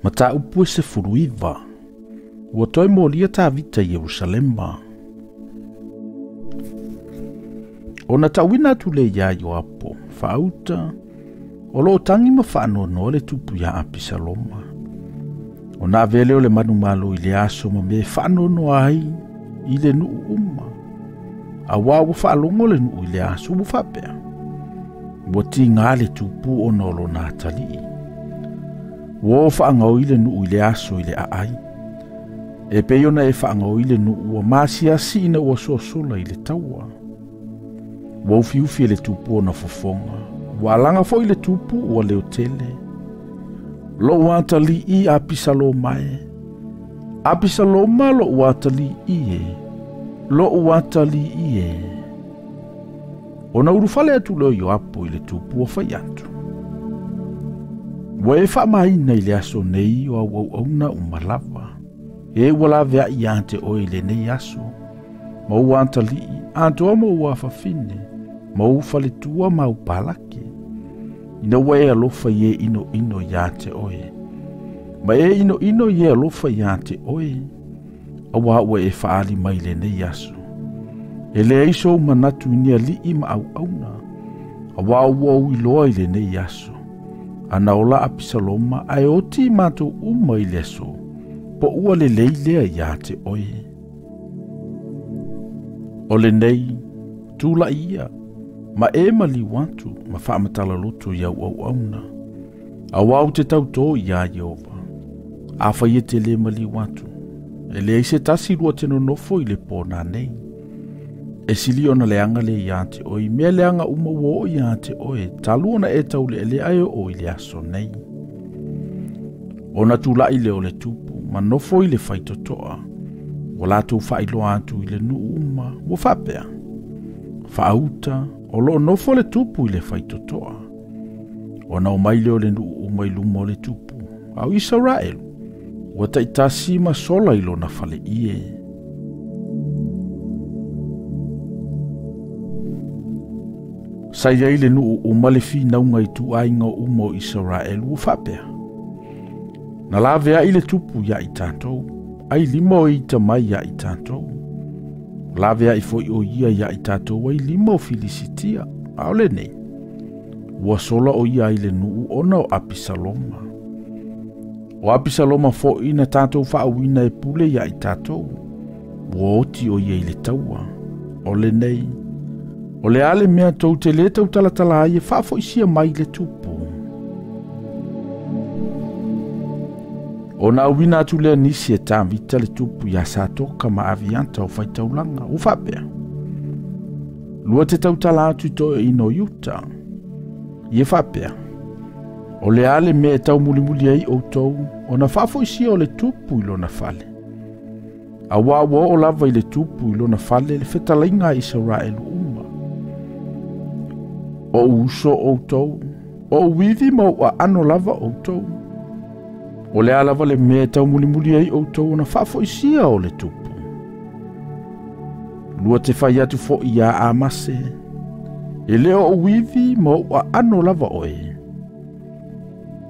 Mataupu e 19. Ua toe molia Tavita i Ierusalema. Ona tauina atu lea iā Ioapo, faauta, o loo tagi ma faanoanoa le tupu iā Apisaloma. Ona avea lea o le manumalo i le aso ma mea e faanoanoa ai i le nuu uma. Auā ua faalogo le nuu i le aso ua faapea, ua tigā le tupu ona o lona atalii. Ua o faagaoi le nuu i le aso i le aai. E pei ona e faagaoi le nuu ua masiasi ina ua sosola i le taua. Ua ufiufi e le tupu ona fofoga. Ua alaga foi le tupu ua leotele. Lou atalii Apisaloma e. Apisaloma lou atalii e. Lou atalii e. Ona ulufale atu lea o Ioapo i le tupu ua fai atu. Ua e faamaina i le aso nei o au auauna uma lava. E ua laveai ia te oe i lenei aso. Ma ou atalii, atoa ma ou afafine, ma ou faletua ma au palake. Ina ua e alofa i e inoino ia te oe. Ma e inoino i e alofa ia te oe. Auā ua e faaali mai i lenei aso. E leai sou manatu i ni alii ma auauna, auā ua ou iloa i lenei aso. Ana ola Apisaloma ae oti i matou uma i le aso, po ua lelei lea ia te oe. O lenei, tulai ia, ma e maliu atu ma faamatala loto i au auauna, auā ou te tautō iā Ieova. Afai e te lē maliu atu, e leai se tasi lua te nonofo i le pō nanei. E sili ona leaga lea ia te oe i mea leaga uma ua oo ia te oe, talu ona e taulealea e oo i le aso nei. Ona tulai lea o le tupu, ma nofo i le faitotoa, ua latou faailoa atu i le nuu uma, ua faapea, Faauta, o loo nofo le tupu i le faitotoa. Ona omai lea o le nuu uma i luma o le tupu, a o Isaraelu, ua taitasi ma sola i lona faleie. Sa i ai le nuu uma le finauga i ituaiga uma o Isaraelu ua faapea, Na laveai le tupu ia i tatou, ai lima o ita mai ia i tatou. Laveai foi o ia ia i tatou ai lima o Filisitia, a o lenei, ua sola o ia i le nuu ona o Apisaloma. O Apisaloma foi na tatou faauina e pule ia i tatou, ua oti o ia i le taua. O lenei, o le a le mea tou te lē tautalatala ai e faafoisia mai le tupu. Ona auina atu lea nisi e Tavita le tupu iā Satoka ma Aviata o faitaulaga, ua faapea, Lua te tautala atu i toeaiina o Iuta. Ia faapea, O le a le mea e taumulimuli ai outou ona faafoisia o le tupu i lona fale? Auā ua oo lava i le tupu i lona fale le fetalaiga a Isaraelu uma. O ou uso outou, o ou ivi ma ou aano lava outou. O le a lava le mea e taumulimuli ai outou ona faafoisia o le tupu? Lua te fai atu foi iā Amase, E le o ou ivi ma ou aano lava oe.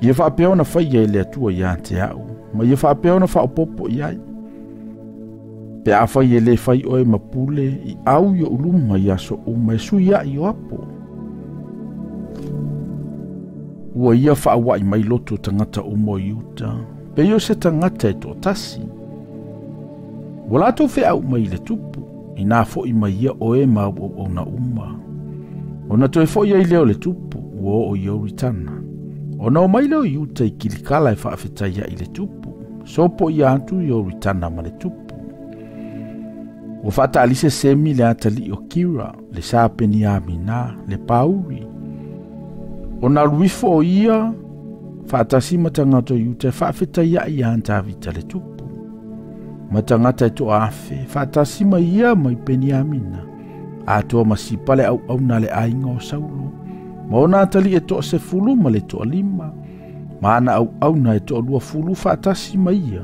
Ia faapea ona faia e le Atua ia te au, ma ia faapea ona faaopoopo i ai. Pe afai e lē fai oe ma pule i au i ou luma i aso uma e sui ai Ioapo. Ua ia faauaʻi mai loto tagata uma o Iuta, pei o se tagata e toatasi. Ua latou feau mai i le tupu, inā foʻi mai ia oe ma au auauna uma. Ona toe foʻi ai lea o le tupu, ua oo i Ioritana. Ona omai lea o Iuta i Kilikala e faafetai ai i le tupu, sopoia atu Ioritana ma le tupu. Ua faataalise Semi le atalii o Kira, le sa Peniamina, le Pauri. Ona alu ifo o ia faatasi ma tagata o Iuta e faafetai ai iā Tavita le tupu. Ma tagata e toaafe faatasi ma ia mai Peniamina, atoa ma Sipa le auauna a le aiga o Saulo, ma ona atalii e toasefulu ma le toalima, ma ana auauna e toaluafulu faatasi ma ia,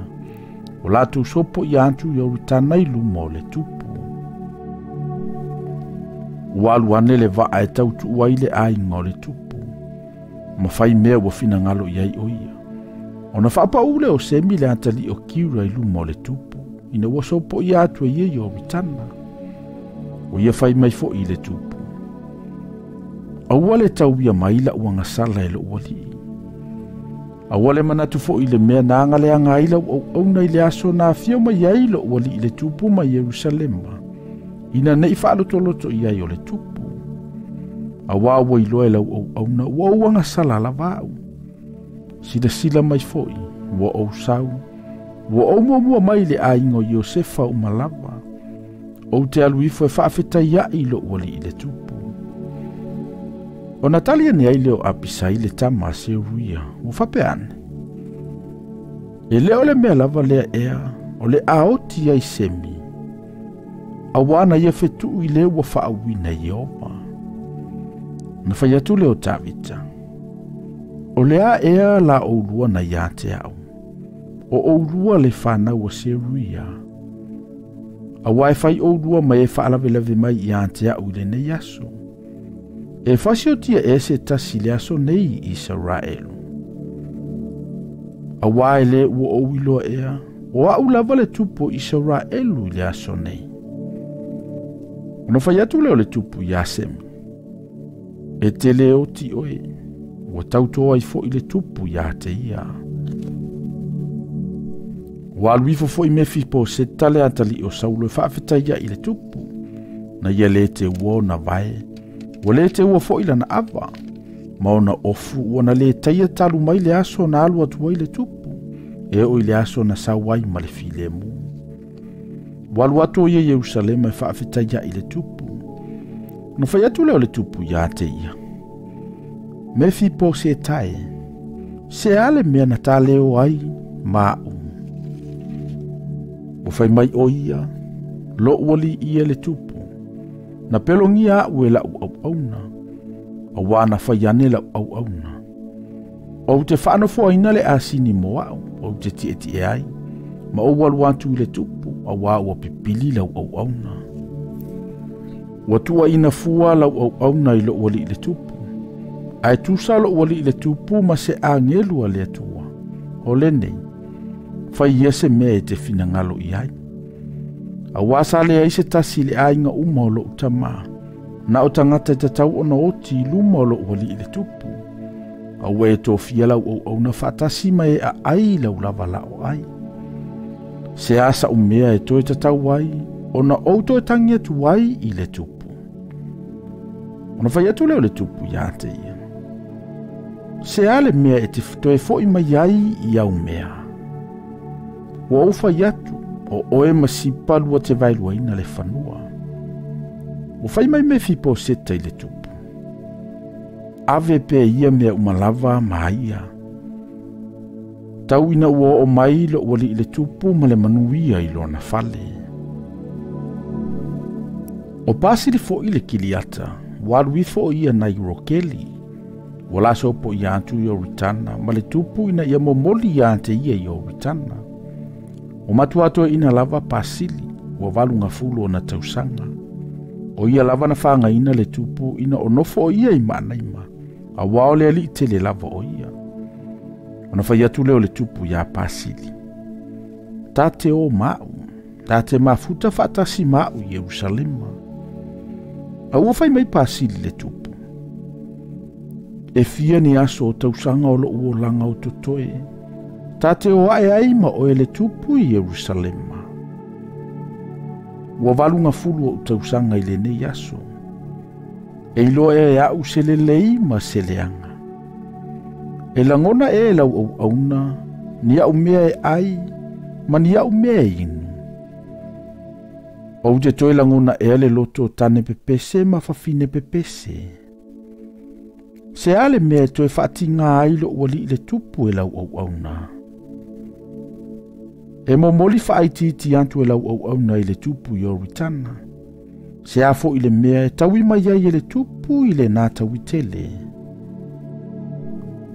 o latou sopoia atu Ioritana i luma o le tupu. Ua alu ane le vaa e tautuu ai le aiga o le tupu, ma fai mea ua finagalo i ai o ia. Ona faapaū lea o Semi le atalii o Kiura i luma o le tupu, ina ua sopoia atu e ia Ioritana. Ua ia fai mai foi i le tupu. Aua le tauia mai la'u agasala e lo'u alii. Aua le manatu fo'i i le mea na agaleaga ai lau auauna i le aso na afio mai ai lo'u alii le tupu ma Ierusalema, ina ne'i faalotoloto i ai o le tupu. Auā ua iloa e lau auauna ua ou agasala lava a'u. Silasila mai fo'i, ua ou sau, ua ou muamua mai i le aiga o Iosefa uma lava. Ou te alu ifo e faafetaia'i i lo'u alii le tupu. Ona tali ane ai lea o Apisai le tama a Seuruia, ua faapea ane, E le o le mea lava lea ea o le a oti ai Semi, auā na ia fetu'u i le ua faauuina e Ieova. Na fai atu lea o Tavita, O le a ea la ʻoulua na iā te a'u, o ʻoulua le fanau a Seruia? Auā e fai ʻoulua ma e faalavelave mai iā te a'u i lenei aso. E fasiotia ea se tasi i le aso nei i Isaraelu? Auā e lē ua ou iloa ea, o a'u lava le tupu o Isaraelu i le aso nei. Ona fai atu lea o le tupu iā Semi, E te lē oti oe, ua tautō ai fo'i le tupu iā te ia. Ua alu ifo fo'i Mefiposeta le atalii o Saulo e faafetaia'i i le tupu, na ia lē teua ona vae, ua lē teua fo'i lana ava, ma ona ofu ua na lē taia talu mai le aso na alu atu ai le tupu, e oo i le aso na sau ai ma le filemu. Ua alu atu o ia i Ierusalema e faafetaia'i i le tupu. Ona fai atu lea o le tupu iā te ia, Mefiposeta e, se a le mea na ta leo ai ma a'u? Ua fai mai o ia, Lo'u alii ia le tupu, na pelogia a'u e la'u auauna, auā na fai ane la'u auauna. Ou te faanofoaina le asini mo a'u, ou te tietie ai, ma ou alu atu i le tupu, auā ua pipili lau auauna. Ua tuuaina fua lau auauna i lo'u alii le tupu, ae tusa lo'u alii le tupu ma se agelu a le Atua. O lenei, fai ia se mea e te finagalo i ai. Auā sa leai se tasi i le aiga uma o lo'u tamā, na o tagata e tatau ona oti i luma o lo'u alii le tupu. A ua e tofia lau auauna faatasi ma e aai i lau lava la'o ai. Se a sa'u mea e toe tatau ai ona ou toe tagi atu ai i le tupu? Ona fai atu lea o le tupu iā te ia, Se a le mea e te toe fo'i mai ai i au mea? Ua ou fai atu, o oe ma Sipa lua te vaeluaina le fanua. Ua fai mai Mefiposeta i le tupu, Ave pea ia mea uma lava ma ia. Tau ina ua oo mai lo'u alii le tupu ma le manuia i lona fale. O Pasili fo'i le Kiliata, ua alu ifo o ia nai Rokeli, ua lasopoia atu Ioritana ma le tupu ina ia momoli iā te ia Ioritana. Ua matua toeaina lava Pasili, ua 80 ona tausaga. O ia lava na fagaina le tupu ina o nofo o ia i Maanaima, auā o le alii tele lava o ia. Ona fai atu lea o le tupu iā Pasili, Ta te ō ma a'u, ta te mafuta faatasi ma a'u i Ierusalema. A ua fai mai Pasili le tupu, E fia ni aso o tausaga o lo'u olaga o totoe, ta te o a'e ai ma oe le tupu i Ierusalema. Ua 80 o'u tausaga i lenei aso. E iloa ea e a'u se lelei ma se leaga. E lagona ea e lau auauna ni a'u mea e ai ma ni a'u mea e inu. Ou te toe lagona ea le loto o tane pepese ma fafine pepese. Se a le mea e toe faatigā ai lo'u alii le tupu e lau auauna? E momoli faaitiiti atu e lau auauna i le tupu Ioritana. Se a fo'i le mea e taui mai ai e le tupu i lenā taui tele?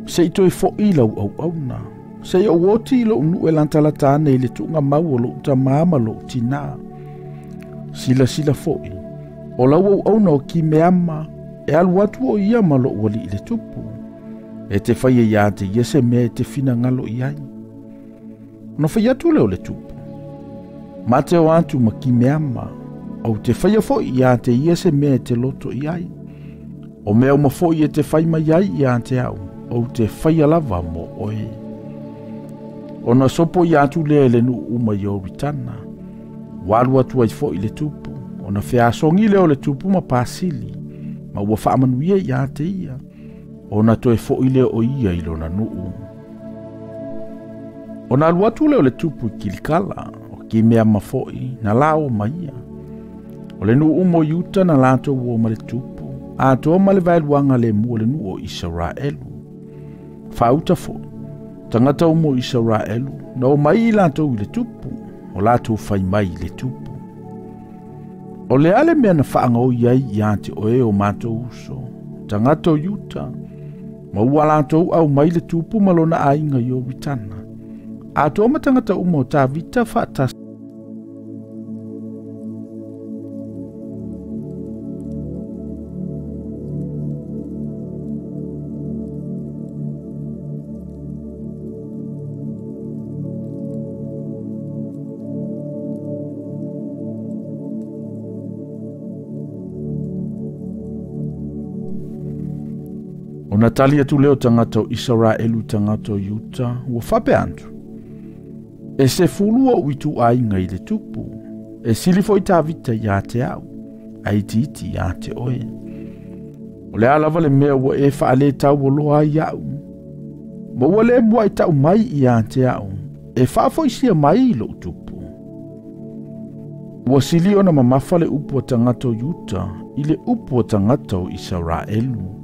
Se i toe fo'i lau auauna, se i ou oti i lo'u nuu e latalata ane i le tuugamau o lo'u tamā ma lo'u tinā. Silasila fo'i, o lau auauna o Kimeama, e alu atu o ia ma lo'u alii le tupu. E te faia iā te ia se mea e te finagalo i ai. Ona fai atu lea o le tupu, Ma te o atu ma Kimeama, ou te faia foi ia te ia se mea e te loto i ai. O mea uma foi e te fai mai ai ia te au, ou te faia lava mo oe. Ona sopo ia atu lea e le nuu uma i Ioritana, ua alu atu ai foi le tupu, ona feasogi lea o le tupu ma pasili, ma ua faamanuia ia te ia, ona toe foi lea o ia i lona nuu. Ona alu atu lea o le tupu i Kilikala, o Kimeama foi, na lao ma ia. O le nuu uma o Iuta na latou o ma le tupu, atoa ma le vaeluaga lemu o le nuu o Isaraelu. Faauta foi, tagata uma o Isaraelu, na o mai i latou i le tupu, o latou fai mai i le tupu. O le a le mea na faagaoi ai ia te oe o matou uso, tagata o Iuta, ma ua latou au mai le tupu ma lona aiga i Ioritana. Atoa ma tagata uma o Tavita faatasi. Ona tali atu lea o tagata o Isaraelu i tagata o Iuta, ua faapea atu, E 10 ou ituaiga i le tupu, e sili foi Tavita ia te au, ae itiiti ia te oe. O le a lava le mea ua e faaletauoloa ai au, ma ua le muai tau mai ia te au, e faafoisia mai lou tupu. Ua sili ona mamafa le upu a tagata o Iuta i le upu a tagata o Isaraelu.